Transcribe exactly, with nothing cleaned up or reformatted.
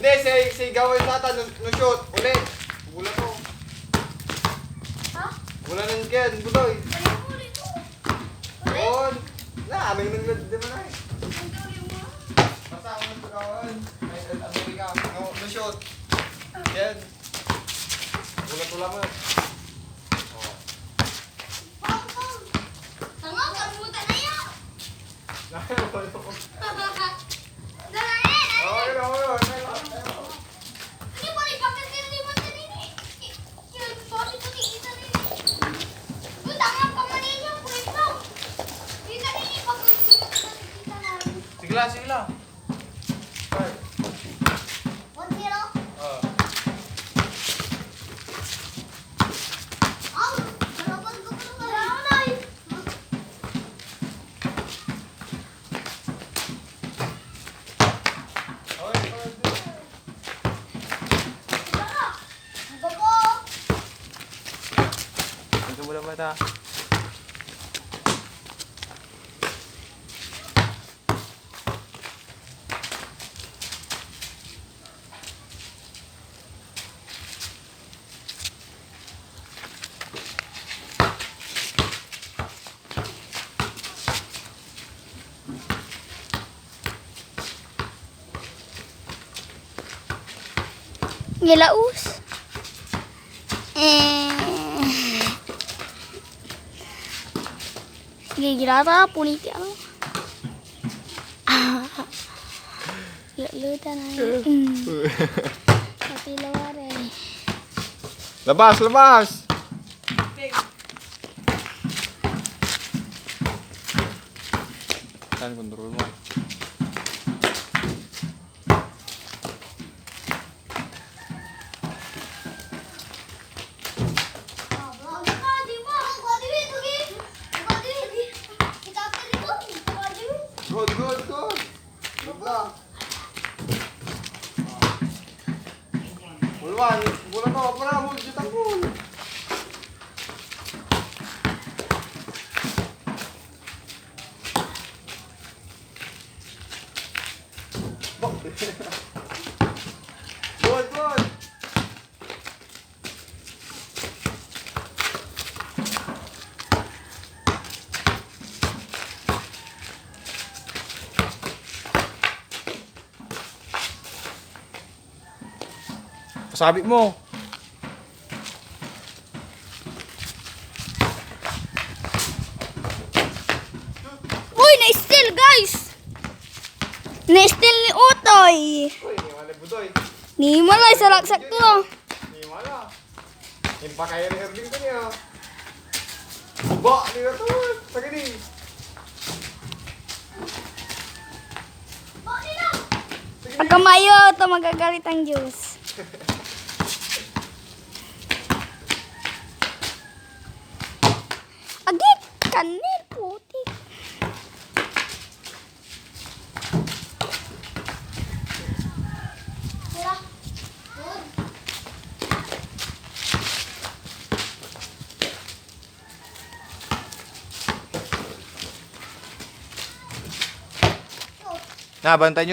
Eh, say, say gaway satan, no, no shoot, ulit. Bola to. Ha? Bola nen Ken, budoy. Ay, ulit to. Ulit? On. Na, aming nang lad, di ba na eh? Ang gawin mo? Basta ako nagpagawan. Ay, ay, Amerika. No, no shoot. Ken. Bola to lamang. Oh. Pang, pang. Tanga, karmutan na yan. Dala, eh, eh. Okay lang, okay lang, okay lang. Hindi mo rin pagkasin, hindi mo rin, eh. Yan, bakit mo tingin sa rin? Puta nga, pamanin niya, kulit mo. Hindi ka rin, eh, pagkasin mo, kita namin. Sige lang, sige lang. Five. One zero? Oo. Aw, dalapan ko pa naman. Wala na eh. Ito mo naman, ha? Nilaus. Eh. Sige, ginata, puniti ako. Ah. Lulutan na yun. Mm. Pati lawari. Labas, labas! Saan control mo? Good, good, good. Good lang. Wala, wala to, para mo, jutang ko. Good, good. Pasabit mo. Uy, na-steal, guys! Na-steal ni Utoy! Uy, ni wala budoy. Ni malay sa laksak to. Ni wala. Impakay ni Ervin ko niya. Ba, ni wala to. Sagini. Pagkamayo to, magagalit ang Diyos. Agit, kanil, putik. Na, bantayan